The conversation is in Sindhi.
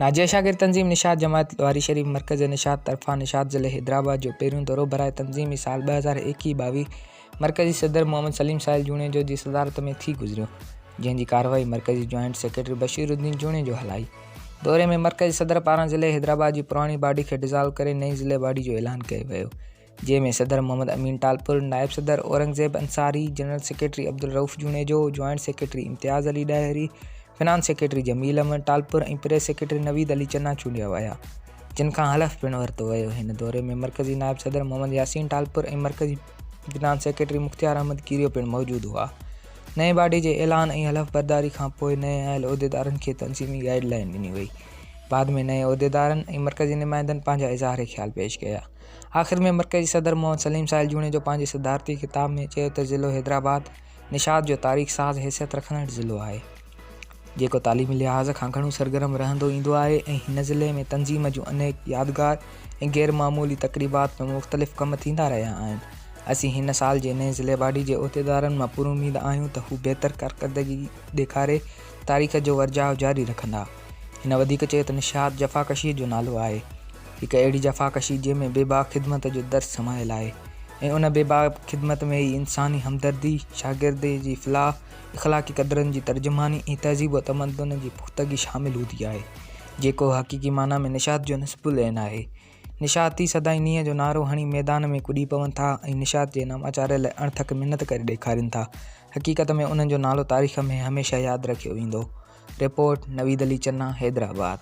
ناجيه شاگرد تنظيم نشاط جماعت لواري شريف مرڪز نشاط طرفان نشاط ضلعي حيدرآباد جو پهريون دورو برائي تنظيمي سال 2021 22 مرڪزي صدر محمد سليم ساحل جوڻيجو جي صدارت ۾ ٿي گذريو جنهن جي ڪارروائي مرڪزي جوائنٽ سيڪريٽري بشير الدين جوڻيجو هلائي. دوري ۾ مرڪزي صدر پاران ضلعي حيدرآباد جي پراڻي باڊي کي ڊزالو ڪري نئين ضلعي باڊي جو اعلان ڪيو ويو جنهن ۾ صدر محمد امين ٽالپر، نائب صدر Aurangzeb Ansari, general secretary Abdul Rauf Junejo, joint secretary Imtiaz Ali Dahri, finance secretary Jamil Ahmed Talpur ۽ press secretary Naveed Ali Channa چونڊيا ويا، جن کان حلف پڻ ورتو ويو. هن دوري ۾ مرڪزي نائب صدر محمد ياسين ٽالپر ۽ مرڪزي فنانس سيڪريٽري مختيار احمد ڪيريو پڻ موجود هئا. نئين باڊي جي اعلان ۽ حلف برداري کانپوء نئين آيل عهديدارن کي تنظيمي گائيڊ لائين ڏني وئي. بعد ۾ نئين عهديدارن ۽ مرڪزي نمائندن پنهنجا اظهار خيال پيش ڪيا. آخر ۾ مرڪزي صدر محمد سليم ساحل جوڻيجو پنهنجي صدارتي خطاب ۾ چيو ته ضلعو حيدرآباد نشاط جو تاريخ ساز حيثيت رکندڙ ضلعو آهي، جيڪو تعليمي لحاظ کان گهڻو سرگرم رهندو ايندو آهي ۽ هن ضلعي ۾ تنظيم جون انيڪ يادگار ۽ غير معمولي تقريبات ۾ مختلف ڪم ٿيندا رهيا آهن. اسين هن سال جي نئين ضلعي باڊي جي عهديدارن مان پراميد آهيون ته هو بهتر ڪارڪردگي ڏيکاري تاريخ جو ورجاء جاري رکندا. هن وڌيڪ چيو ته نشاط جفاڪشيء جو نالو آهي. هڪ اهڙي جفاڪشي جنهن ۾ بيباڪ خدمت جو درس سمايل آهي ۽ ان بيباڪ خدمت ۾ ئي انساني همدردي، شاگردي جي فلاح، اخلاقي قدرن جي ترجماني ۽ تهذيب و تمدن جي پختگي شامل هوندي آهي، جيڪو حقيقي معنيٰ ۾ نشاط جو نصب العين آهي. نشاطي سدائين نينهن جو نعرو هڻي ميدان ۾ ڪڏي پون ٿا ۽ نشاط جي ناماچاري لاء اڻٿڪ محنت ڪري ڏيکارين ٿا. حقيقت ۾ انهن جو نالو تاريخ ۾ هميشه ياد رکيو ويندو. رپورٽ، نويد علي چنا، حيدرآباد.